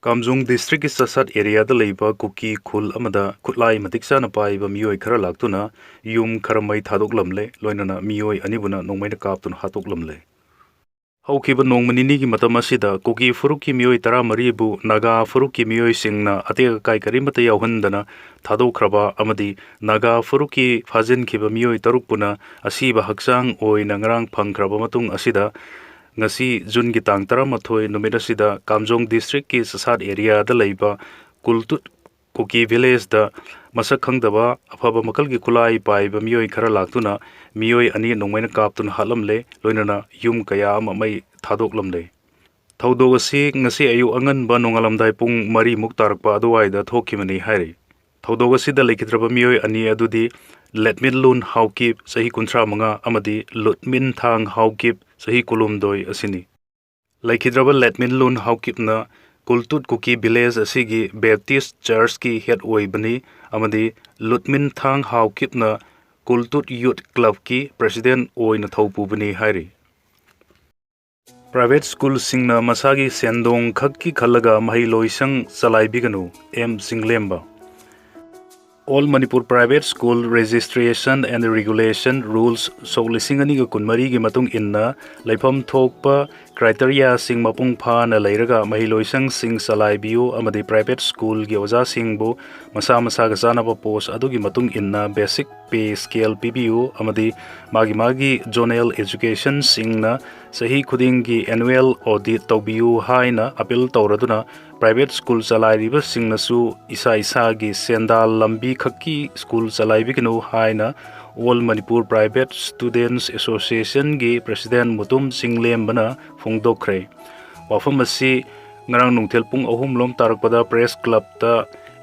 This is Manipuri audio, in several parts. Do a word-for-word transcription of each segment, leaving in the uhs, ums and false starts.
ꯀꯥꯝꯖꯣꯡ ꯗꯤꯁꯇ꯭ꯔꯤꯛꯀꯤ ꯆꯥꯁꯥꯠ ꯑꯦꯔꯤꯌꯥꯗ ꯂꯩꯕ ꯀꯨꯀꯤ ꯈꯨꯜ ꯑꯃꯗ ꯈꯨꯠꯂꯥꯏ ꯃꯇꯤꯛ ꯆꯥꯅ ꯄꯥꯏꯕ ꯃꯤꯑꯣꯏ ꯈꯔ ꯂꯥꯛꯇꯨꯅ ꯌꯨꯝ ꯈꯔ ꯃꯩ ꯊꯥꯗꯣꯛꯂꯝꯂꯦ, ꯂꯣꯏꯅꯅ ꯃꯤꯑꯣꯏ ꯑꯅꯤꯕꯨꯅ ꯅꯣꯡꯃꯩꯅ ꯀꯥꯞꯇꯨꯅ ꯍꯥꯠꯇꯣꯛꯂꯝꯂꯦ꯫ ꯍꯧꯈꯤꯕ ꯅꯣꯡꯃ ꯅꯤꯅꯤꯒꯤ ꯃꯇꯝ ꯑꯁꯤꯗ ꯀꯨꯀꯤ ꯐꯨꯔꯨꯞꯀꯤ ꯃꯤꯑꯣꯏ ꯇꯔꯥꯃꯔꯤꯕꯨ ꯅꯥꯒꯥ ꯐꯨꯔꯨꯞꯀꯤ ꯃꯤꯑꯣꯏꯁꯤꯡꯅ ꯑꯇꯦꯛ ꯑꯀꯥꯏ ꯀꯔꯤꯃꯠꯇ ꯌꯥꯎꯍꯟꯗꯅ ꯊꯥꯗꯣꯛꯈ꯭ꯔꯕ ꯑꯃꯗꯤ ꯅꯥꯒꯥ ꯐꯨꯔꯨꯞꯀꯤ ꯐꯥꯖꯤꯟꯈꯤꯕ ꯃꯤꯑꯣꯏ ꯇꯔꯨꯛꯄꯨꯅ ꯑꯁꯤꯕ ꯍꯛꯆꯥꯡ ꯑꯣꯏꯅ ꯉꯔꯥꯡ ꯐꯪꯈ꯭ꯔꯕ ꯃꯇꯨꯡ ꯑꯁꯤꯗ, ꯉꯁꯤ ꯖꯨꯟꯒꯤ ꯇꯥꯡ ꯇꯔꯥꯃꯥꯊꯣꯏ ꯅꯨꯃꯤꯠ ꯑꯁꯤꯗ ꯀꯥꯝꯖꯣꯡ ꯗꯤꯁꯇ꯭ꯔꯤꯛꯀꯤ ꯆꯁꯥꯠ ꯑꯦꯔꯤꯌꯥꯗ ꯂꯩꯕ ꯀꯨꯜꯇꯨꯠ ꯀꯨꯀꯤ ꯚꯤꯂꯦꯖꯇ ꯃꯁꯛ ꯈꯪꯗꯕ ꯑꯐꯕ ꯃꯈꯜꯒꯤ ꯈꯨꯠꯂꯥꯏ ꯄꯥꯏꯕ ꯃꯤꯑꯣꯏ ꯈꯔ ꯂꯥꯛꯇꯨꯅ ꯃꯤꯑꯣꯏ ꯑꯅꯤ ꯅꯣꯡꯃꯩꯅ ꯀꯥꯞꯇꯨꯅ ꯍꯥꯠꯂꯝꯂꯦ, ꯂꯣꯏꯅꯅ ꯌꯨꯝ ꯀꯌꯥ ꯑꯃ ꯃꯩ ꯊꯥꯗꯣꯛꯂꯝꯂꯦ꯫ ꯊꯧꯗꯣꯛ ꯑꯁꯤ ꯉꯁꯤ ꯑꯌꯨꯛ ꯑꯉꯟꯕ ꯅꯣꯡꯉꯥꯜꯂꯝꯗꯥꯏ ꯄꯨꯡ ꯃꯔꯤꯃꯨꯛ ꯇꯥꯔꯛꯄ ꯑꯗꯨꯋꯥꯏꯗ ꯊꯣꯛꯈꯤꯕꯅꯤ ꯍꯥꯏꯔꯤ꯫ ꯊꯧꯗꯣꯛ ꯑꯁꯤꯗ ꯂꯩꯈꯤꯗ꯭ꯔꯕ ꯃꯤꯑꯣꯏ ꯑꯅꯤ ꯑꯗꯨꯗꯤ ꯂꯦꯠꯃꯤꯟꯂꯨꯟ ꯍꯥꯎꯀꯤꯞ, ꯆꯍꯤ ꯀꯨꯟꯊ꯭ꯔꯥ ꯃꯉꯥ, ꯑꯃꯗꯤ ꯂꯨꯠꯃꯤꯟꯊꯥꯡ ꯍꯥꯎꯀꯤꯞ, ꯆꯍꯤ ꯀꯨꯟꯍꯨꯝꯗꯣꯏ ꯑꯁꯤꯅꯤ꯫ ꯂꯩꯈꯤꯗ꯭ꯔꯕ ꯂꯦꯠꯃꯤꯟꯂꯨꯟ ꯍꯥꯎꯀꯤꯞꯅ ꯀꯨꯜꯇꯨꯠ ꯀꯨꯀꯤ ꯚꯤꯂꯦꯖ ꯑꯁꯤꯒꯤ ꯕꯦꯞꯇꯤꯁ ꯆꯔꯆꯀꯤ ꯍꯦꯗ ꯑꯣꯏꯕꯅꯤ ꯑꯃꯗꯤ ꯂꯨꯠꯃꯤꯟꯊꯥꯡ ꯍꯥꯎꯀꯤꯞꯅ ꯀꯨꯜꯇꯨꯠ ꯌꯨꯠ ꯀ꯭ꯂꯕꯀꯤ ꯄ꯭ꯔꯦꯁꯤꯗꯦꯟꯠ ꯑꯣꯏꯅ ꯊꯧ ꯄꯨꯕꯅꯤ ꯍꯥꯏꯔꯤ꯫ ꯄ꯭ꯔꯥꯏꯚꯦꯠ ꯁ꯭ꯀꯨꯜꯁꯤꯡꯅ ꯃꯁꯥꯒꯤ ꯁꯦꯟꯗꯣꯡ ꯈꯛꯀꯤ ꯈꯜꯂꯒ ꯃꯍꯩꯂꯣꯏꯁꯪ ꯆꯂꯥꯏꯕꯤꯒꯅꯨ, M Chinglemba. All Manipur Private School Registration and Regulation Rules ꯁꯣꯛ ꯂꯤꯁꯤꯡ ꯑꯅꯤꯒ ꯀꯨꯟꯃꯔꯤꯒꯤ ꯃꯇꯨꯡ ꯏꯟꯅ ꯂꯩꯐꯝ ꯊꯣꯛꯄ ꯀ꯭ꯔꯥꯏꯇꯦꯔꯤꯌꯥꯁꯤꯡ ꯃꯄꯨꯡ ꯐꯥꯅ ꯂꯩꯔꯒ ꯃꯍꯩꯂꯣꯏꯁꯪꯁꯤꯡ ꯆꯂꯥꯏꯕꯤꯌꯨ ꯑꯃꯗꯤ ꯄ꯭ꯔꯥꯏꯚꯦꯠ ꯁ꯭ꯀꯨꯜꯒꯤ ꯑꯣꯖꯥꯁꯤꯡꯕꯨ ꯃꯁꯥ ꯃꯁꯥꯒ ꯆꯥꯟꯅꯕ ꯄꯣꯁ ꯑꯗꯨꯒꯤ ꯃꯇꯨꯡ ꯏꯟꯅ ꯕꯦꯁꯤꯛ ꯄꯦ ꯁ꯭ꯀꯦꯜ ꯄꯤꯕꯤꯌꯨ ꯑꯃꯗꯤ ꯃꯥꯒꯤ ꯃꯥꯒꯤ ꯖꯣꯅꯦꯜ ꯑꯦꯖꯨꯀꯦꯁꯟꯁꯤꯡꯅ ꯆꯍꯤ ꯈꯨꯗꯤꯡꯒꯤ ꯑꯦꯅꯨꯋꯦꯜ ꯑꯣꯗꯤꯠ ꯇꯧꯕꯤꯌꯨ ꯍꯥꯏꯅ ꯑꯄꯤꯜ ꯇꯧꯔꯗꯨꯅ ꯄ꯭ꯔꯥꯏꯚꯦꯠ ꯁ꯭ꯀꯨꯜ ꯆꯂꯥꯏꯔꯤꯕꯁꯤꯡꯅꯁꯨ ꯏꯁꯥ ꯏꯁꯥꯒꯤ ꯁꯦꯟꯗꯥꯜ ꯂꯝꯕꯤ ꯈꯛꯀꯤ ꯁ꯭ꯀꯨꯜ ꯆꯂꯥꯏꯕꯤꯒꯅꯨ ꯍꯥꯏꯅ All Manipur Private Students Associationꯒꯤ ꯄ꯭ꯔꯦꯁꯤꯗꯦꯟꯠ ꯃꯨꯇꯨꯝ ꯆꯤꯡꯂꯦꯝꯕꯅ ꯐꯣꯡꯗꯣꯛꯈ꯭ꯔꯦ꯫ ꯋꯥꯐꯝ ꯑꯁꯤ ꯉꯔꯥꯡ ꯅꯨꯡꯊꯤꯜ ꯄꯨꯡ ꯑꯍꯨꯝ ꯂꯣꯝ ꯇꯥꯔꯛꯄꯗ ꯄ꯭ꯔꯦꯁ ꯀ꯭ꯂꯕꯇ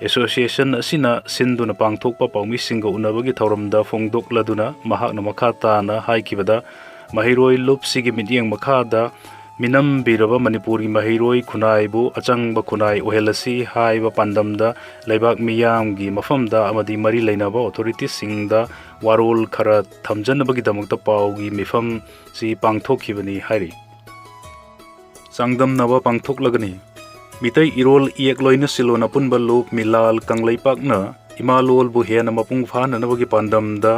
ꯑꯦꯁꯣꯁꯤꯌꯦꯁꯟ ꯑꯁꯤꯅ ꯁꯤꯟꯗꯨꯅ ꯄꯥꯡꯊꯣꯛꯄ ꯄꯥꯎꯃꯤꯁꯤꯡꯒ ꯎꯅꯕꯒꯤ ꯊꯧꯔꯝꯗ ꯐꯣꯡꯗꯣꯛꯂꯗꯨꯅ ꯃꯍꯥꯛꯅ ꯃꯈꯥ ꯇꯥꯅ ꯍꯥꯏꯈꯤꯕꯗ, ꯃꯍꯩꯔꯣꯏ ꯂꯨꯞꯁꯤꯒꯤ ꯃꯤꯠꯌꯦꯡ ꯃꯈꯥꯗ ꯃꯤꯅꯝꯕꯤꯔꯕ ꯃꯅꯤꯄꯨꯔꯒꯤ ꯃꯍꯩꯔꯣꯏ ꯈꯨꯟꯅꯥꯏꯕꯨ ꯑꯆꯪꯕ ꯈꯨꯟꯅꯥꯏ ꯑꯣꯏꯍꯜꯂꯁꯤ ꯍꯥꯏꯕ ꯄꯥꯟꯗꯝꯗ ꯂꯩꯕꯥꯛ ꯃꯤꯌꯥꯝꯒꯤ ꯃꯐꯝꯗ ꯑꯃꯗꯤ ꯃꯔꯤ ꯂꯩꯅꯕ ꯑꯣꯊꯣꯔꯤꯇꯤꯁꯤꯡꯗ ꯋꯥꯔꯣꯜ ꯈꯔ ꯊꯝꯖꯅꯕꯒꯤꯗꯃꯛꯇ ꯄꯥꯎꯒꯤ ꯃꯤꯐꯝꯁꯤ ꯄꯥꯡꯊꯣꯛꯈꯤꯕꯅꯤ ꯍꯥꯏꯔꯤ꯫ ꯆꯥꯡꯗꯝꯅꯕ ꯄꯥꯡꯊꯣꯛꯂꯒꯅꯤ꯫ ꯃꯤꯇꯩ ꯏꯔꯣꯜ ꯏꯌꯦꯛ ꯂꯣꯏꯅ ꯁꯤꯜꯂꯣꯟ ꯑꯄꯨꯟꯕ ꯂꯨꯞ ꯃꯤꯂꯥꯜ ꯀꯪꯂꯩꯄꯥꯛꯅ ꯏꯃꯥ ꯂꯣꯜꯕꯨ ꯍꯦꯟꯅ ꯃꯄꯨꯡ ꯐꯥꯍꯟꯅꯕꯒꯤ ꯄꯥꯟꯗꯝꯗ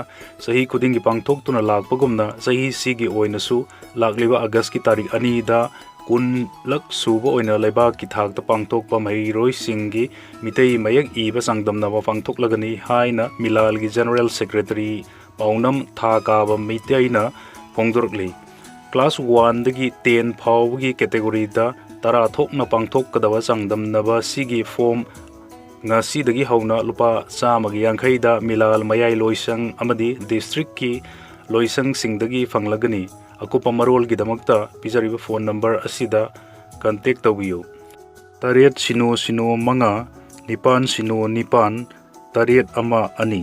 ꯆꯍꯤ ꯈꯨꯗꯤꯡꯒꯤ ꯄꯥꯡꯊꯣꯛꯇꯨꯅ ꯂꯥꯛꯄꯒꯨꯝꯅ ꯆꯍꯤꯁꯤꯒꯤ ꯑꯣꯏꯅꯁꯨ ꯂꯥꯛꯂꯤꯕ ꯑꯥꯒꯁꯀꯤ ꯇꯥꯔꯤꯛ ꯑꯅꯤꯗ ꯀꯨꯟꯂꯛ ꯁꯨꯕ ꯑꯣꯏꯅ ꯂꯩꯕꯥꯛꯀꯤ ꯊꯥꯛꯇ ꯄꯥꯡꯊꯣꯛꯄ ꯃꯍꯩꯔꯣꯏꯁꯤꯡꯒꯤ ꯃꯤꯇꯩ ꯃꯌꯦꯛ ꯏꯕ ꯆꯥꯡꯗꯝꯅꯕ ꯄꯥꯡꯊꯣꯛꯂꯒꯅꯤ ꯍꯥꯏꯅ ꯃꯤꯂꯥꯜꯒꯤ ꯖꯦꯅꯔꯦꯜ ꯁꯦꯀ꯭ꯔꯦꯇꯔꯤ ꯄꯥꯎꯅꯝ ꯊꯥ ꯀꯥꯕ ꯃꯤꯇꯩꯅ ꯐꯣꯡꯗꯣꯔꯛꯂꯤ꯫ ꯀ꯭ꯂꯥꯁ ꯋꯥꯟꯗꯒꯤ ꯇꯦꯟ ꯐꯥꯎꯕꯒꯤ ꯀꯦꯇꯦꯒꯣꯔꯤꯗ ꯇꯔꯥ ꯊꯣꯛꯅ ꯄꯥꯡꯊꯣꯛꯀꯗꯕ ꯆꯥꯡꯗꯝꯅꯕ ꯑꯁꯤꯒꯤ ꯐꯣꯝ ꯉꯁꯤꯗꯒꯤ ꯍꯧꯅ ꯂꯨꯄꯥ ꯆꯥꯝꯃꯒꯤ ꯌꯥꯡꯈꯩꯗ ꯃꯤꯂꯥꯜ ꯃꯌꯥꯏ ꯂꯣꯏꯁꯪ ꯑꯃꯗꯤ ꯗꯤꯁꯇ꯭ꯔꯤꯛꯀꯤ ꯂꯣꯏꯁꯪꯁꯤꯡꯗꯒꯤ ꯐꯪꯂꯒꯅꯤ꯫ ꯑꯀꯨꯞꯄ ꯃꯔꯣꯜꯒꯤꯗꯃꯛꯇ ꯄꯤꯖꯔꯤꯕ ꯐꯣꯟ ꯅꯝꯕꯔ ꯑꯁꯤꯗ ꯀꯟꯇꯦꯛ ꯇꯧꯕꯤꯌꯨ, ꯇꯔꯦꯠ ꯁꯤꯅꯣ ꯁꯤꯅꯣ ꯃꯉꯥ, ꯅꯤꯄꯥꯟ ꯁꯤꯅꯣ ꯅꯤꯄꯥꯟ, ꯇꯔꯦꯠ ꯑꯃ ꯑꯅꯤ,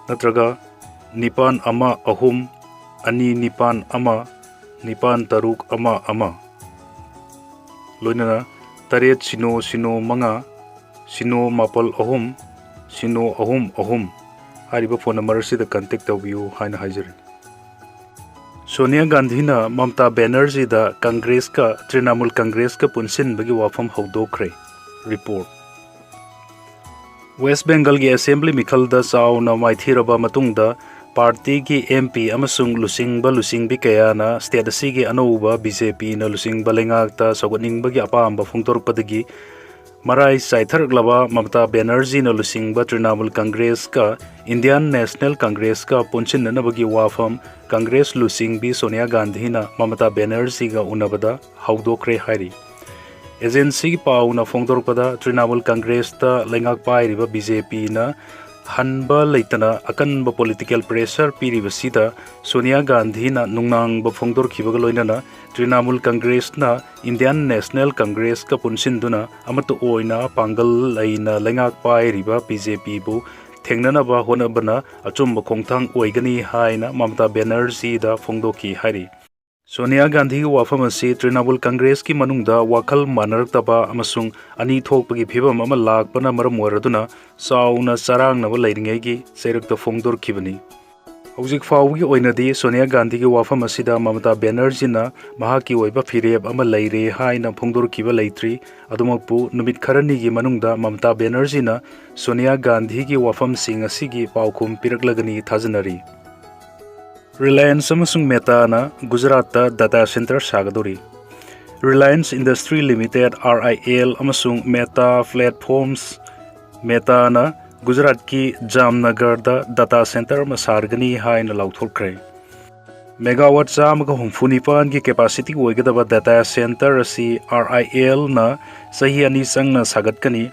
ꯅꯠꯇ꯭ꯔꯒ ꯅꯤꯄꯥꯟ ꯑꯃ ꯑꯍꯨꯝ, ꯑꯅꯤ ꯅꯤꯄꯥꯟ ꯑꯃ, ꯅꯤꯄꯥꯟ ꯇꯔꯨꯛ ꯑꯃ ꯑꯃ, ꯂꯣꯏꯅꯅ ꯇꯔꯦꯠ ꯁꯤꯅꯣ ꯁꯤꯅꯣ ꯃꯉꯥ, ꯁꯤꯅꯣ ꯃꯥꯄꯜ ꯑꯍꯨꯝ, ꯁꯤꯅꯣ ꯑꯍꯨꯝ ꯑꯍꯨꯝ ꯍꯥꯏꯔꯤꯕ ꯐꯣꯟ ꯅꯝꯕꯔ ꯑꯁꯤꯗ ꯀꯟꯇꯦꯛ ꯇꯧꯕꯤꯌꯨ ꯍꯥꯏꯅ ꯍꯥꯏꯖꯔꯤ꯫ ꯁꯣꯅꯤꯌꯥ ꯒꯥꯟꯙꯤꯅ ꯃꯃꯇꯥ ꯕꯦꯅꯔꯖꯤꯗ ꯀꯪꯒ꯭ꯔꯦꯁꯀ ꯇ꯭ꯔꯤꯅꯥꯃꯨꯜ ꯀꯪꯒ꯭ꯔꯦꯁꯀ ꯄꯨꯟꯁꯤꯟꯕꯒꯤ ꯋꯥꯐꯝ ꯍꯧꯗꯣꯛꯈ꯭ꯔꯦ꯫ ꯔꯤꯄꯣꯔꯠ꯫ ꯋꯦꯁ ꯕꯦꯡꯒꯜꯒꯤ ꯑꯦꯁꯦꯝꯕ꯭ꯂꯤ ꯃꯤꯈꯜꯗ ꯆꯥꯎꯅ ꯃꯥꯏꯊꯤꯔꯕ ꯃꯇꯨꯡꯗ, ꯄꯥꯔꯇꯤꯒꯤ ꯑꯦꯝ ꯄꯤ ꯑꯃꯁꯨꯡ ꯂꯨꯆꯤꯡꯕ ꯂꯨꯆꯤꯡꯕꯤ ꯀꯌꯥꯅ ꯁ꯭ꯇꯦꯠ ꯑꯁꯤꯒꯤ ꯑꯅꯧꯕ ꯕꯤ ꯖꯦ ꯄꯤꯅ ꯂꯨꯆꯤꯡꯕ ꯂꯩꯉꯥꯛꯇ ꯁꯧꯒꯠꯅꯤꯡꯕꯒꯤ ꯑꯄꯥꯝꯕ ꯐꯣꯡꯗꯣꯔꯛꯄꯗꯒꯤ, ꯃꯔꯥꯏ ꯆꯥꯏꯊꯔꯛꯂꯕ ꯃꯃꯇꯥ ꯕꯦꯅꯔꯖꯤꯅ ꯂꯨꯆꯤꯡꯕ ꯇ꯭ꯔꯤꯅꯥꯃꯨꯜ ꯀꯪꯒ꯭ꯔꯦꯁꯀ ꯏꯟꯗꯤꯌꯥꯟ ꯅꯦꯁꯅꯦꯜ ꯀꯪꯒ꯭ꯔꯦꯁꯀ ꯄꯨꯟꯁꯤꯟꯅꯅꯕꯒꯤ ꯋꯥꯐꯝ ꯀꯪꯒ꯭ꯔꯦꯁ ꯂꯨꯆꯤꯡꯕꯤ ꯁꯣꯅꯤꯌꯥ ꯒꯥꯟꯙꯤꯅ ꯃꯃꯇꯥ ꯕꯦꯅꯔꯖꯤꯒ ꯎꯅꯕꯗ ꯍꯧꯗꯣꯛꯈ꯭ꯔꯦ ꯍꯥꯏꯔꯤ꯫ ꯑꯦꯖꯦꯟꯁꯤꯒꯤ ꯄꯥꯎꯅ ꯐꯣꯡꯗꯣꯔꯛꯄꯗ, ꯇ꯭ꯔꯤꯅꯥꯃꯨꯜ ꯀꯪꯒ꯭ꯔꯦꯁꯇ ꯂꯩꯉꯥꯛ ꯄꯥꯏꯔꯤꯕ ꯕꯤ ꯖꯦ ꯄꯤꯅ ꯍꯟꯕ ꯂꯩꯇꯅ ꯑꯀꯟꯕ ꯄꯣꯂꯤꯇꯤꯀꯦꯜ ꯄ꯭ꯔꯦꯁꯔ ꯄꯤꯔꯤꯕꯁꯤꯗ ꯁꯣꯅꯤꯌꯥ ꯒꯥꯟꯙꯤꯅ ꯅꯨꯡꯅꯥꯡꯕ ꯐꯣꯡꯗꯣꯔꯛꯈꯤꯕꯒ ꯂꯣꯏꯅꯅ ꯇ꯭ꯔꯤꯅꯥꯃꯨꯜ ꯀꯪꯒ꯭ꯔꯦꯁꯅ ꯏꯟꯗꯤꯌꯥꯟ ꯅꯦꯁꯅꯦꯜ ꯀꯪꯒ꯭ꯔꯦꯁꯀ ꯄꯨꯟꯁꯤꯟꯗꯨꯅ ꯑꯃꯠꯇ ꯑꯣꯏꯅ ꯄꯥꯡꯒꯜ ꯂꯩꯅ ꯂꯩꯉꯥꯛ ꯄꯥꯏꯔꯤꯕ ꯕꯤ ꯖꯦ ꯄꯤꯕꯨ ꯊꯦꯡꯅꯅꯕ ꯍꯣꯠꯅꯕꯅ ꯑꯆꯨꯝꯕ ꯈꯣꯡꯊꯥꯡ ꯑꯣꯏꯒꯅꯤ ꯍꯥꯏꯅ ꯃꯃꯇꯥ ꯕꯦꯅꯔꯖꯤꯗ ꯐꯣꯡꯗꯣꯛꯈꯤ ꯍꯥꯏꯔꯤ꯫ ꯁꯣꯅꯤꯌꯥ ꯒꯥꯟꯙꯤꯒꯤ ꯋꯥꯐꯝ ꯑꯁꯤ ꯇ꯭ꯔꯤꯅꯥꯃꯨꯜ ꯀꯪꯒ꯭ꯔꯦꯁꯀꯤ ꯃꯅꯨꯡꯗ ꯋꯥꯈꯜ ꯃꯥꯟꯅꯔꯛꯇꯕ ꯑꯃꯁꯨꯡ ꯑꯅꯤ ꯊꯣꯛꯄꯒꯤ ꯐꯤꯚꯝ ꯑꯃ ꯂꯥꯛꯄꯅ ꯃꯔꯝ ꯑꯣꯏꯔꯗꯨꯅ ꯆꯥꯎꯅ ꯆꯔꯥꯡꯅꯕ ꯂꯩꯔꯤꯉꯩꯒꯤ ꯆꯩꯔꯛꯇ ꯐꯣꯡꯗꯣꯔꯛꯈꯤꯕꯅꯤ꯫ ꯍꯧꯖꯤꯛ ꯐꯥꯎꯕꯒꯤ ꯑꯣꯏꯅꯗꯤ ꯁꯣꯅꯤꯌꯥ ꯒꯥꯟꯙꯤꯒꯤ ꯋꯥꯐꯝ ꯑꯁꯤꯗ ꯃꯃꯇꯥ ꯕꯦꯅꯔꯖꯤꯅ ꯃꯍꯥꯛꯀꯤ ꯑꯣꯏꯕ ꯐꯤꯔꯦꯞ ꯑꯃ ꯂꯩꯔꯦ ꯍꯥꯏꯅ ꯐꯣꯡꯗꯣꯔꯛꯈꯤꯕ ꯂꯩꯇ꯭ꯔꯤ꯫ ꯑꯗꯨꯃꯛꯄꯨ, ꯅꯨꯃꯤꯠ ꯈꯔꯅꯤꯒꯤ ꯃꯅꯨꯡꯗ ꯃꯃꯇꯥ ꯕꯦꯅꯔꯖꯤꯅ ꯁꯣꯅꯤꯌꯥ ꯒꯥꯟꯙꯤꯒꯤ ꯋꯥꯐꯝꯁꯤꯡ ꯑꯁꯤꯒꯤ ꯄꯥꯎꯈꯨꯝ ꯄꯤꯔꯛꯂꯒꯅꯤ ꯊꯥꯖꯅꯔꯤ꯫ ꯔꯤꯂꯥꯌꯟꯁ ꯑꯃꯁꯨꯡ ꯃꯦꯇꯥꯅ ꯒꯨꯖꯔꯥꯠꯇ ꯗꯥꯇꯥ ꯁꯦꯟꯇꯔ ꯁꯥꯒꯗꯧꯔꯤ꯫ ꯔꯤꯂꯥꯌꯟꯁ ꯏꯟꯗꯁꯇ꯭ꯔꯤ ꯂꯤꯃꯤꯇꯦꯠ, RIL, ꯑꯃꯁꯨꯡ ꯃꯦꯇꯥ ꯄ꯭ꯂꯦꯠꯐꯣꯝꯁ, ꯃꯦꯇꯥꯅ ꯒꯨꯖꯔꯥꯠꯀꯤ ꯖꯥꯝꯅꯒꯔꯗ ꯗꯥꯇꯥ ꯁꯦꯟꯇꯔ ꯑꯃ ꯁꯥꯔꯒꯅꯤ ꯍꯥꯏꯅ ꯂꯥꯎꯊꯣꯛꯈ꯭ꯔꯦ꯫ ꯃꯦꯒꯥꯋꯥꯠ ꯆꯥꯝꯃꯒ ꯍꯨꯝꯐꯨ ꯅꯤꯄꯥꯟꯒꯤ ꯀꯦꯄꯥꯁꯤꯇꯤ ꯑꯣꯏꯒꯗꯕ ꯗꯥꯇꯥ ꯁꯦꯟꯇꯔ ꯑꯁꯤ RILꯅ ꯆꯍꯤ ꯑꯅꯤ ꯆꯪꯅ ꯁꯥꯒꯠꯀꯅꯤ꯫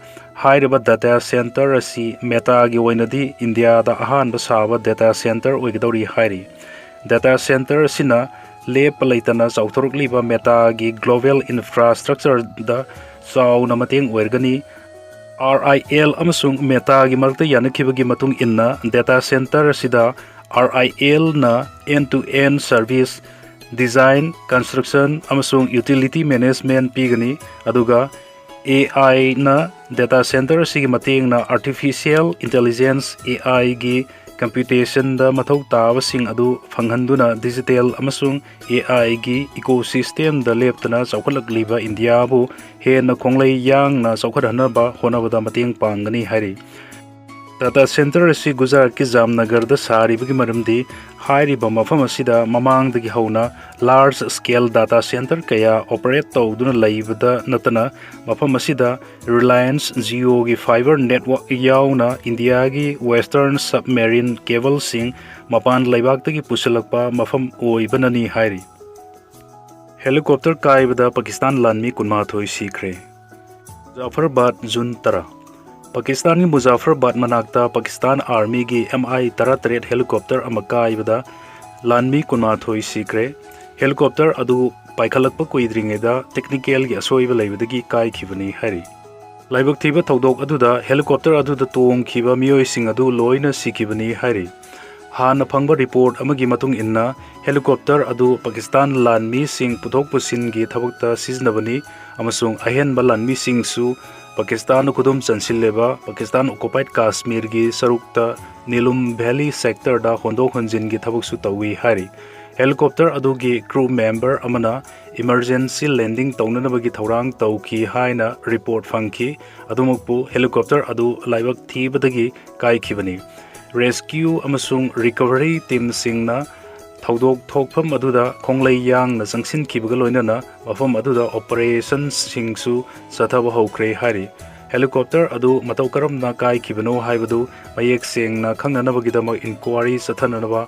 ꯍꯥꯏꯔꯤꯕ ꯗꯥꯇꯥ ꯁꯦꯟꯇꯔ ꯑꯁꯤ ꯃꯦꯇꯥꯒꯤ ꯑꯣꯏꯅꯗꯤ ꯏꯟꯗꯤꯌꯥꯗ ꯑꯍꯥꯟꯕ ꯁꯥꯕ ꯗꯥꯇꯥ ꯁꯦꯟꯇꯔ ꯑꯣꯏꯒꯗꯧꯔꯤ ꯍꯥꯏꯔꯤ꯫ ꯗꯥꯇꯥ ꯁꯦꯟꯇꯔ ꯑꯁꯤꯅ ꯂꯦꯞꯄ ꯂꯩꯇꯅ ꯆꯥꯎꯊꯣꯔꯛꯂꯤꯕ ꯃꯦꯇꯥꯒꯤ ꯒ꯭ꯂꯣꯕꯦꯜ ꯏꯟꯐ꯭ꯔꯥꯁ꯭ꯇ꯭ꯔꯛꯆꯔꯗ ꯆꯥꯎꯅ ꯃꯇꯦꯡ ꯑꯣꯏꯔꯒꯅꯤ꯫ RIL ꯑꯃꯁꯨꯡ ꯃꯦꯇꯥꯒꯤ ꯃꯔꯛꯇ ꯌꯥꯅꯈꯤꯕꯒꯤ ꯃꯇꯨꯡ ꯏꯟꯅ, ꯗꯥꯇꯥ ꯁꯦꯟꯇꯔ ꯑꯁꯤꯗ RILꯅ end-to-end service, design, construction, ꯑꯃꯁꯨꯡ utility management ꯄꯤꯒꯅꯤ, ꯑꯗꯨꯒ AIꯅ ꯗꯥꯇꯥ ꯁꯦꯟꯇꯔ ꯑꯁꯤꯒꯤ ꯃꯇꯦꯡꯅ artificial intelligence, AIꯒꯤ computationꯗ ꯃꯊꯧ ꯇꯥꯕꯁꯤꯡ ꯑꯗꯨ ꯐꯪꯍꯟꯗꯨꯅ digital ꯑꯃꯁꯨꯡ AIꯒꯤ ecosystemꯗ ꯂꯦꯞꯇꯅ ꯆꯥꯎꯈꯠꯂꯛꯂꯤꯕ ꯏꯟꯗꯤꯌꯥꯕꯨ ꯍꯦꯟꯅ ꯈꯣꯡꯂꯩ ꯌꯥꯡꯅ ꯆꯥꯎꯈꯠꯍꯟꯅꯕ ꯍꯣꯠꯅꯕꯗ ꯃꯇꯦꯡ ꯄꯥꯡꯒꯅꯤ ꯍꯥꯏꯔꯤ꯫ ꯗꯥꯇꯥ ꯁꯦꯟꯇꯔ ꯑꯁꯤ ꯒꯨꯖꯔꯥꯠꯀꯤ ꯖꯥꯝꯅꯒꯔꯗ ꯁꯥꯔꯤꯕꯒꯤ ꯃꯔꯝꯗꯤ, ꯍꯥꯏꯔꯤꯕ ꯃꯐꯝ ꯑꯁꯤꯗ ꯃꯃꯥꯡꯗꯒꯤ ꯍꯧꯅ large scale data center ꯀꯌꯥ operate ꯇꯧꯗꯨꯅ ꯂꯩꯕꯗ ꯅꯠꯇꯅ, ꯃꯐꯝ ꯑꯁꯤꯗ Reliance Jioꯒꯤ fiber network ꯌꯥꯎꯅ ꯏꯟꯗꯤꯌꯥꯒꯤ Western submarine cableꯁꯤꯡ ꯃꯄꯥꯟ ꯂꯩꯕꯥꯛꯇꯒꯤ ꯄꯨꯁꯤꯜꯂꯛꯄ ꯃꯐꯝ ꯑꯣꯏꯕꯅꯅꯤ ꯍꯥꯏꯔꯤ꯫ ꯍꯦꯂꯤꯀꯣꯞꯇꯔ ꯀꯥꯏꯕꯗ ꯄꯥꯀꯤꯁꯇꯥꯟ ꯂꯥꯟꯃꯤ ꯀꯨꯟꯃꯥꯊꯣꯏ ꯁꯤꯈ꯭ꯔꯦ꯫ ꯃꯨꯖꯥꯐꯔꯕꯥꯗ, ꯖꯨꯟ ꯇꯔꯥ꯫ ꯄꯥꯀꯤꯁꯇꯥꯟꯒꯤ ꯃꯨꯖꯥꯐꯔꯕꯥꯗ ꯃꯅꯥꯛꯇ ꯄꯥꯀꯤꯁꯇꯥꯟ ꯑꯥꯔꯃꯤꯒꯤ MI ꯇꯔꯥꯇꯔꯦꯠ ꯍꯦꯂꯤꯀꯣꯞꯇꯔ ꯑꯃ ꯀꯥꯏꯕꯗ ꯂꯥꯟꯃꯤ ꯀꯨꯟꯃꯥꯊꯣꯏ ꯁꯤꯈ꯭ꯔꯦ꯫ ꯍꯦꯂꯤꯀꯣꯞꯇꯔ ꯑꯗꯨ ꯄꯥꯏꯈꯠꯂꯛꯄ ꯀꯨꯏꯗ꯭ꯔꯤꯉꯩꯗ technicalꯒꯤ ꯑꯁꯣꯏꯕ ꯂꯩꯕꯗꯒꯤ ꯀꯥꯏꯈꯤꯕꯅꯤ ꯍꯥꯏꯔꯤ꯫ ꯂꯥꯏꯕꯛ ꯊꯤꯕ ꯊꯧꯗꯣꯛ ꯑꯗꯨꯗ ꯍꯦꯂꯤꯀꯣꯞꯇꯔ ꯑꯗꯨꯗ ꯇꯣꯡꯈꯤꯕ ꯃꯤꯑꯣꯏꯁꯤꯡ ꯑꯗꯨ ꯂꯣꯏꯅ ꯁꯤꯈꯤꯕꯅꯤ ꯍꯥꯏꯔꯤ꯫ ꯍꯥꯟꯅ ꯐꯪꯕ ꯔꯤꯄꯣꯔꯠ ꯑꯃꯒꯤ ꯃꯇꯨꯡ ꯏꯟꯅ, ꯍꯦꯂꯤꯀꯣꯞꯇꯔ ꯑꯗꯨ ꯄꯥꯀꯤꯁꯇꯥꯟ ꯂꯥꯟꯃꯤꯁꯤꯡ ꯄꯨꯊꯣꯛ ꯄꯨꯁꯤꯟꯒꯤ ꯊꯕꯛꯇ ꯁꯤꯖꯤꯟꯅꯕꯅꯤ ꯑꯃꯁꯨꯡ ꯑꯍꯦꯟꯕ ꯂꯥꯟꯃꯤꯁꯤꯡꯁꯨ ꯄꯥꯀꯤꯁꯇꯥꯟꯅ ꯈꯨꯗꯨꯝ ꯆꯟꯁꯤꯜꯂꯤꯕ ꯄꯥꯀꯤꯁꯇꯥꯟ occupied ꯀꯥꯁꯃꯤꯔꯒꯤ ꯁꯔꯨꯛꯇ ꯅꯤꯂꯨꯝ ꯚꯦꯂꯤ ꯁꯦꯛꯇꯔꯗ ꯍꯣꯟꯗꯣꯛ ꯍꯣꯟꯖꯤꯟꯒꯤ ꯊꯕꯛꯁꯨ ꯇꯧꯏ ꯍꯥꯏꯔꯤ꯫ ꯍꯦꯂꯤꯀꯣꯞꯇꯔ ꯑꯗꯨꯒꯤ ꯀ꯭ꯔꯨ ꯃꯦꯝꯕꯔ ꯑꯃꯅ ꯏꯃꯔꯖꯦꯟꯁꯤ ꯂꯦꯟꯗꯤꯡ ꯇꯧꯅꯅꯕꯒꯤ ꯊꯧꯔꯥꯡ ꯇꯧꯈꯤ ꯍꯥꯏꯅ ꯔꯤꯄꯣꯔꯠ ꯐꯪꯈꯤ꯫ ꯑꯗꯨꯃꯛꯄꯨ ꯍꯦꯂꯤꯀꯣꯞꯇꯔ ꯑꯗꯨ ꯂꯥꯏꯕꯛ ꯊꯤꯕꯗꯒꯤ ꯀꯥꯏꯈꯤꯕꯅꯤ꯫ ꯔꯦꯁꯀ꯭ꯌꯨ ꯑꯃꯁꯨꯡ ꯔꯤꯀꯚꯔꯤ ꯇꯤꯝꯁꯤꯡꯅ ꯊꯧꯗꯣꯛ ꯊꯣꯛꯐꯝ ꯑꯗꯨꯗ ꯈꯣꯡꯂꯩ ꯌꯥꯡꯅ ꯆꯪꯁꯤꯟꯈꯤꯕꯒ ꯂꯣꯏꯅꯅ ꯃꯐꯝ ꯑꯗꯨꯗ ꯑꯣꯄꯔꯦꯁꯟꯁꯤꯡꯁꯨ ꯆꯠꯊꯕ ꯍꯧꯈ꯭ꯔꯦ ꯍꯥꯏꯔꯤ꯫ ꯍꯦꯂꯤꯀꯣꯞꯇꯔ ꯑꯗꯨ ꯃꯇꯧ ꯀꯔꯝꯅ ꯀꯥꯏꯈꯤꯕꯅꯣ ꯍꯥꯏꯕꯗꯨ ꯃꯌꯦꯛ ꯁꯦꯡꯅ ꯈꯪꯅꯅꯕꯒꯤꯗꯃꯛ ꯏꯟꯀ꯭ꯋꯥꯔꯤ ꯆꯠꯊꯅꯅꯕ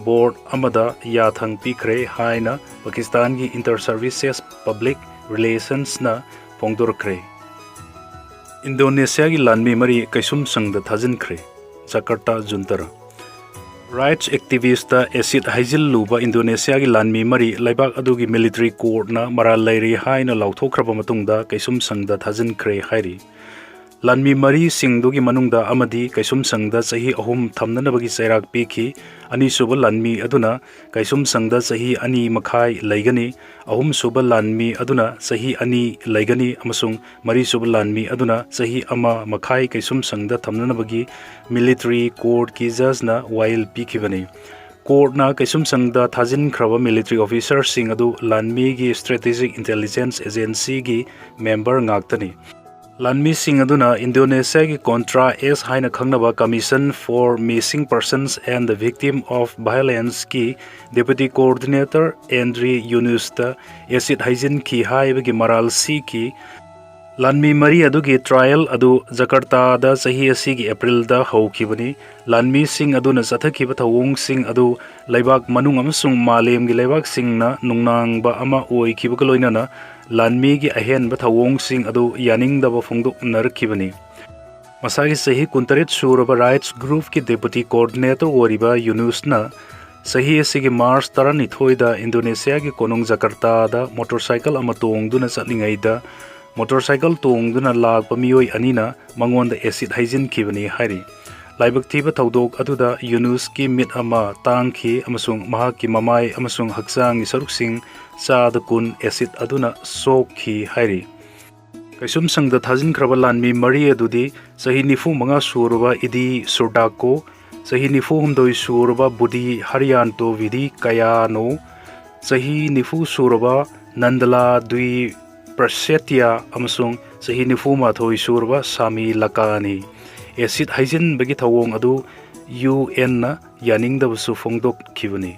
ꯕꯣꯔꯗ ꯑꯃꯗ ꯌꯥꯊꯪ ꯄꯤꯈ꯭ꯔꯦ ꯍꯥꯏꯅ ꯄꯥꯀꯤꯁꯇꯥꯟꯒꯤ ꯏꯟꯇꯔ ꯁꯔꯚꯤꯁꯦꯁ ꯄꯕ꯭ꯂꯤꯛ ꯔꯤꯂꯦꯁꯟꯁꯅ ꯐꯣꯡꯗꯣꯔꯛꯈ꯭ꯔꯦ꯫ ꯏꯟꯗꯣꯅꯦꯁꯤꯌꯥꯒꯤ ꯂꯥꯟꯃꯤ ꯃꯔꯤ ꯀꯩꯁꯨꯝꯁꯪꯗ ꯊꯥꯖꯤꯟꯈ꯭ꯔꯦ꯫ ꯖꯀꯔꯇꯥ, ꯖꯨꯟ ꯇꯔꯥ꯫ ꯔꯥꯏꯠꯁ ꯑꯦꯛꯇꯤꯚꯤꯁꯇ ꯑꯦꯁꯤꯗ ꯍꯩꯖꯤꯜꯂꯨꯕ ꯏꯟꯗꯣꯅꯦꯁꯤꯌꯥꯒꯤ ꯂꯥꯟꯃꯤ ꯃꯔꯤ ꯂꯩꯕꯥꯛ ꯑꯗꯨꯒꯤ ꯃꯤꯂꯤꯇꯔꯤ ꯀꯣꯔꯠꯅ ꯃꯔꯥꯜ ꯂꯩꯔꯤ ꯍꯥꯏꯅ ꯂꯥꯎꯊꯣꯛꯈ꯭ꯔꯕ ꯃꯇꯨꯡꯗ ꯀꯩꯁꯨꯝꯁꯪꯗ ꯊꯥꯖꯤꯟꯈ꯭ꯔꯦ ꯍꯥꯏꯔꯤ꯫ ꯂꯥꯟꯃꯤ ꯃꯔꯤꯁꯤꯡꯗꯨꯒꯤ ꯃꯅꯨꯡꯗ ꯑꯃꯗꯤ ꯀꯩꯁꯨꯝꯁꯪꯗ ꯆꯍꯤ ꯑꯍꯨꯝ ꯊꯝꯅꯅꯕꯒꯤ ꯆꯩꯔꯥꯛ ꯄꯤꯈꯤ꯫ ꯑꯅꯤꯁꯨꯕ ꯂꯥꯟꯃꯤ ꯑꯗꯨꯅ ꯀꯩꯁꯨꯝꯁꯪꯗ ꯆꯍꯤ ꯑꯅꯤ ꯃꯈꯥꯏ ꯂꯩꯒꯅꯤ꯫ ꯑꯍꯨꯝꯁꯨꯕ ꯂꯥꯟꯃꯤ ꯑꯗꯨꯅ ꯆꯍꯤ ꯑꯅꯤ ꯂꯩꯒꯅꯤ ꯑꯃꯁꯨꯡ ꯃꯔꯤꯁꯨꯕ ꯂꯥꯟꯃꯤ ꯑꯗꯨꯅ ꯆꯍꯤ ꯑꯃ ꯃꯈꯥꯏ ꯀꯩꯁꯨꯝꯁꯪꯗ ꯊꯝꯅꯅꯕꯒꯤ ꯃꯤꯂꯤꯇꯔꯤ ꯀꯣꯔꯠꯀꯤ ꯖꯖꯅ ꯋꯥꯌꯦꯜ ꯄꯤꯈꯤꯕꯅꯤ꯫ ꯀꯣꯔꯠꯅ ꯀꯩꯁꯨꯝꯁꯪꯗ ꯊꯥꯖꯤꯟꯈ꯭ꯔꯕ ꯃꯤꯂꯤꯇꯔꯤ ꯑꯣꯐꯤꯁꯔꯁꯤꯡ ꯑꯗꯨ ꯂꯥꯟꯃꯤꯒꯤ ꯁ꯭ꯇ꯭ꯔꯦꯇꯦꯖꯤꯛ ꯏꯟꯇꯦꯂꯤꯖꯦꯟꯁ ꯑꯦꯖꯦꯟꯁꯤꯒꯤ ꯃꯦꯝꯕꯔ ꯉꯥꯛꯇꯅꯤ꯫ ꯂꯥꯟꯃꯤꯁꯤꯡ ꯑꯗꯨꯅ ꯏꯟꯗꯣꯅꯦꯁꯤꯌꯥꯒꯤ ꯀꯣꯟꯇ꯭ꯔꯥ ꯑꯦꯁ ꯍꯥꯏꯅ ꯈꯪꯅꯕ Commission for Missing Persons and the Victim of Violence ꯀꯤ ꯗꯦꯄꯨꯇꯤ ꯀꯣꯑꯣꯔꯗꯤꯅꯦꯇꯔ ꯑꯦꯟꯗ꯭ꯔꯤ ꯌꯨꯅꯨꯁꯇ ꯑꯦꯁꯤꯗ ꯍꯩꯖꯤꯟꯈꯤ ꯍꯥꯏꯕꯒꯤ ꯃꯔꯥꯜ ꯁꯤꯈꯤ꯫ ꯂꯥꯟꯃꯤ ꯃꯔꯤ ꯑꯗꯨꯒꯤ ꯇ꯭ꯔꯥꯏꯌꯦꯜ ꯑꯗꯨ ꯖꯀꯔꯇꯥꯗ ꯆꯍꯤ ꯑꯁꯤꯒꯤ ꯑꯦꯄ꯭ꯔꯤꯜꯗ ꯍꯧꯈꯤꯕꯅꯤ꯫ ꯂꯥꯟꯃꯤꯁꯤꯡ ꯑꯗꯨꯅ ꯆꯠꯊꯈꯤꯕ ꯊꯧꯑꯣꯡꯁꯤꯡ ꯑꯗꯨ ꯂꯩꯕꯥꯛ ꯃꯅꯨꯡ ꯑꯃꯁꯨꯡ ꯃꯥꯂꯦꯝꯒꯤ ꯂꯩꯕꯥꯛꯁꯤꯡꯅ ꯅꯨꯡꯅꯥꯡꯕ ꯑꯃ ꯑꯣꯏꯈꯤꯕꯒ ꯂꯣꯏꯅꯅ ꯂꯥꯟꯃꯤꯒꯤ ꯑꯍꯦꯟꯕ ꯊꯧꯑꯣꯡꯁꯤꯡ ꯑꯗꯨ ꯌꯥꯅꯤꯡꯗꯕ ꯐꯣꯡꯗꯣꯛꯅꯔꯛꯈꯤꯕꯅꯤ꯫ ꯃꯁꯥꯒꯤ ꯆꯍꯤ ꯀꯨꯟꯇꯔꯦꯠ ꯁꯨꯔꯕ ꯔꯥꯏꯠꯁ ꯒ꯭ꯔꯨꯞꯀꯤ ꯗꯦꯄꯨꯇꯤ ꯀꯣꯑꯣꯔꯗꯤꯅꯦꯇꯔ ꯑꯣꯏꯔꯤꯕ ꯌꯨꯅꯨꯁꯅ ꯆꯍꯤ ꯑꯁꯤꯒꯤ ꯃꯥꯔꯆ ꯇꯔꯥꯅꯤꯊꯣꯏꯗ ꯏꯟꯗꯣꯅꯦꯁꯤꯌꯥꯒꯤ ꯀꯣꯅꯨꯡ ꯖꯀꯔꯇꯥꯗ ꯃꯣꯇꯣꯔꯁꯥꯏꯀꯜ ꯑꯃ ꯇꯣꯡꯗꯨꯅ ꯆꯠꯂꯤꯉꯩꯗ ꯃꯣꯇꯣꯔꯁꯥꯏꯀꯜ ꯇꯣꯡꯗꯨꯅ ꯂꯥꯛꯄ ꯃꯤꯑꯣꯏ ꯑꯅꯤꯅ ꯃꯉꯣꯟꯗ ꯑꯦꯁꯤꯗ ꯍꯩꯖꯤꯟꯈꯤꯕꯅꯤ ꯍꯥꯏꯔꯤ꯫ ꯂꯥꯏꯕꯛ ꯊꯤꯕ ꯊꯧꯗꯣꯛ ꯑꯗꯨꯗ ꯌꯨꯅꯨꯁꯀꯤ ꯃꯤꯠ ꯑꯃ ꯇꯥꯡꯈꯤ ꯑꯃꯁꯨꯡ ꯃꯍꯥꯛꯀꯤ ꯃꯃꯥꯏ ꯑꯃꯁꯨꯡ ꯍꯛꯆꯥꯡꯒꯤ ꯁꯔꯨꯛꯁꯤꯡ ꯆꯥꯗ ꯀꯨꯟ ꯑꯦꯁꯤꯗ ꯑꯗꯨꯅ ꯁꯣꯛꯈꯤ ꯍꯥꯏꯔꯤ꯫ ꯀꯩꯁꯨꯝꯁꯪꯗ ꯊꯥꯖꯤꯟꯈ꯭ꯔꯕ ꯂꯥꯟꯃꯤ ꯃꯔꯤ ꯑꯗꯨꯗꯤ ꯆꯍꯤ ꯅꯤꯐꯨ ꯃꯉꯥ ꯁꯨꯔꯕ ꯏꯗꯤ ꯁꯨꯔꯗꯥꯀꯣ, ꯆꯍꯤ ꯅꯤꯐꯨ ꯍꯨꯝꯗꯣꯏ ꯁꯨꯔꯕ ꯕꯨꯗꯤ ꯍꯔꯤꯌꯥꯟꯇꯣ ꯚꯤꯗꯤ ꯀꯌꯥꯅꯣ, ꯆꯍꯤ ꯅꯤꯐꯨ ꯁꯨꯔꯕ ꯅꯟꯗꯂꯥ ꯗ꯭ꯋꯤ ꯄ꯭ꯔꯁꯦꯇꯤꯌꯥ ꯑꯃꯁꯨꯡ ꯆꯍꯤ ꯅꯤꯐꯨ ꯃꯥꯊꯣꯏ ꯁꯨꯔꯕ ꯁꯥꯃꯤ ꯂꯀꯥꯅꯤ꯫ ꯑꯦꯁꯤꯗ ꯍꯩꯖꯤꯟꯕꯒꯤ ꯊꯧꯑꯣꯡ ꯑꯗꯨ ꯌꯨ ꯑꯦꯟꯅ ꯌꯥꯅꯤꯡꯗꯕꯁꯨ ꯐꯣꯡꯗꯣꯛꯈꯤꯕꯅꯤ꯫